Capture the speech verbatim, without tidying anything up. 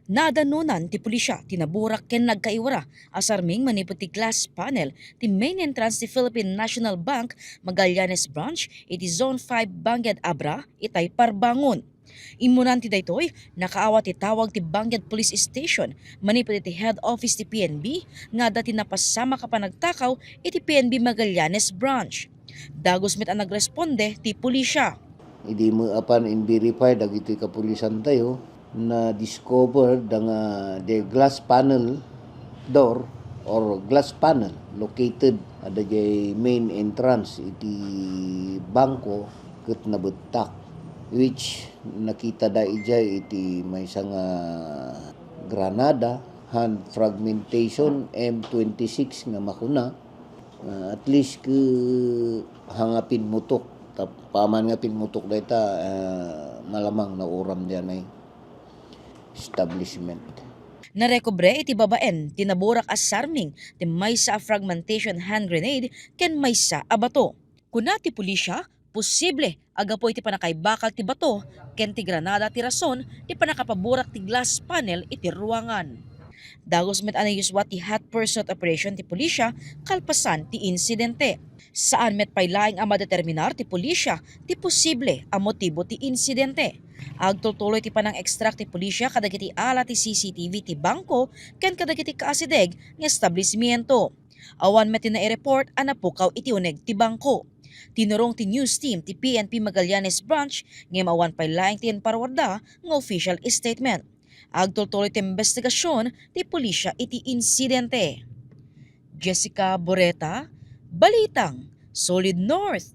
Nadanonan ti pulisya ti naburak ken nagkaiwara a sarming manipud ti glass panel ti main entrance ti Philippine National Bank Magallanes Branch iti Zone five Bangged Abra, itay Parbangon. Immunan ti daytoy, nakaawat ti tawag ti Bangged Police Station manipud iti head office ti P N B nga adda ti napasamak a panagtakaw iti P N B Magallanes Branch. Dagus met a nagresponde ti pulisya. Idi met apan in-verify dagiti kapulisan tayo, na-discover da nga the glass panel door or glass panel located ada jay main entrance iti bangko ket nabettak, which nakita da ijay iti maysa nga granada, hand fragmentation M twenty-six nga makuna. Ah, at least ke hanga pinmutok. Tap-, paman nga pinmutok dayta, ah, malamang nauram dianay establishment. Narekobre iti babaen ti naburak a sarming ti maysa a fragmentation hand grenade ken maysa a bato. Kuna ti pulisya, posible a gapu iti pannakaibakal ti bato ken ti granada ti rason ti pannakapaburak ti glass panel iti ruangan. Dagus met a nayuswa ti hot pursuit operation ti pulisya kalpasan ti insidente. Saan met pay laeng a madeterminar ti pulisya ti posible a motibo ti insidente. Agtultuloy ti panang-extract ti pulisya kadagiti ala ti C C T V ti bangko ken kadagiti kaasideg nga establishmento. Awan met ti naireport a napukaw iti uneg ti bangko. Tinurong ti news team ti P N P Magallanes Branch ngem awan pay laeng ti imparwarda nga official statement. Agtultuloy ti imbestigasyon ti pulisya iti insidente. Jessica Boreta, Balitang Solid North.